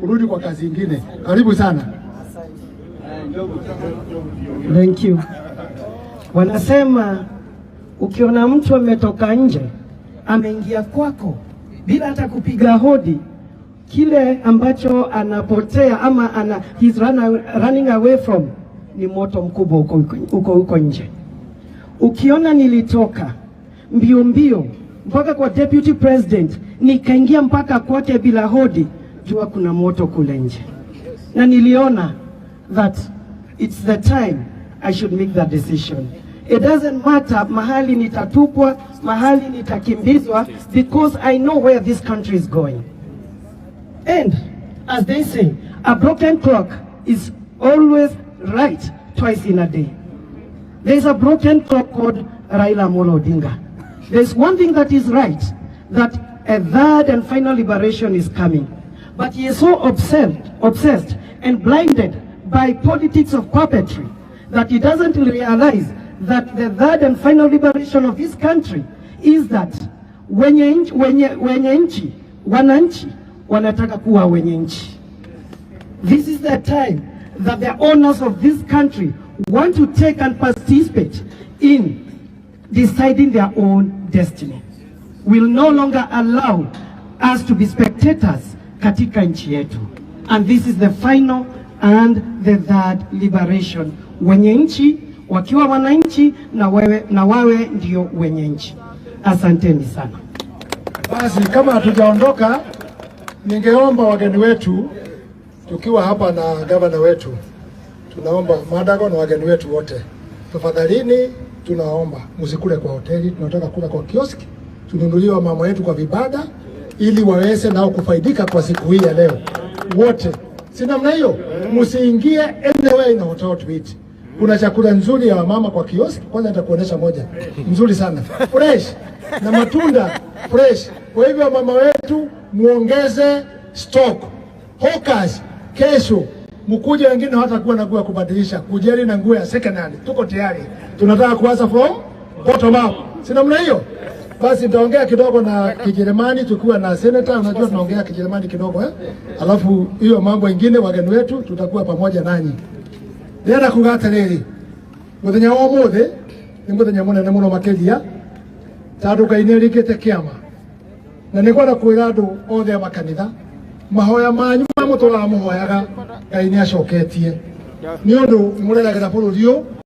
Urudi kwa kazi ingine. Karibu sana. Thank you. Wanasema ukiona mtu ametoka nje ameingia kwako bila hata kupiga hodi, kile ambacho anapotea ama he's running away from ni moto mkubwa uko nje. Ukiona nilitoka mbio mbio mpaka kwa deputy president, nikaingia mpaka kwake bila hodi, jua kuna moto kule nje, na niliona that it's the time I should make that decision. It doesn't matter mahali nitatupwa, mahali nitakimbizwa, because I know where this country is going. And as they say, a broken clock is always right twice in a day. There's a broken clock called Raila Amolo Odinga. There's one thing that is right, that a third and final liberation is coming. But he is so obsessed and blinded by politics of puppetry that he doesn't realize that the third and final liberation of this country is that wenye nchi, wananchi wanataka kuwa wenye nchi. This is the time that the owners of this country want to take and participate in deciding their own destiny. Will no longer allow us to be spectators katika nchi yetu. And this is the final and the third liberation. Wenye nchi wakiwa wananchi na wewe, na wawe ndio wenye nchi. Asanteni sana. Basi kama hatujaondoka, ningeomba wageni wetu, tukiwa hapa na gavana wetu, tunaomba Madago na wageni wetu wote, tafadhalini, tunaomba msikule kwa hoteli, tunataka kula kwa kioski, tununuliwe mama wetu kwa vibanda, ili waweze nao kufaidika kwa siku hii ya leo wote, si namna hiyo? Msiingie anywhere in a hotel to eat. Kuna chakula nzuri ya wamama kwa kioski. Kwanza nitakuonesha moja nzuri sana fresh na matunda fresh. Kwa hivyo mama wetu, muongeze stock hawkers. Kesho mkuje, wengine hawatakuwa na nguo ya kubadilisha, kujeni na nguo ya second hand. Tuko tayari, tunataka kuanza from bottom up, si namna hiyo? Basi nitaongea kidogo na Kijerumani tukiwa na senator. Unajua tunaongea Kijerumani kidogo, eh? Alafu hiyo mambo ingine, wageni wetu, tutakuwa pamoja nanyi. Ndĩrenda kuga atĩrĩrĩ, mũthenya wa ũmũthĩ nĩ mũthenya mũnene mũno makĩria, tondũ Ngai nĩ ĩringĩte kĩama, na nĩ ngwenda kwĩra andũ othe a makanitha, mahoya manyu ma mũtũraga mũhoyaga, Ngai nĩ acoketie, nĩ ũndũ nĩ mũreragĩra bũrũri ũyũ.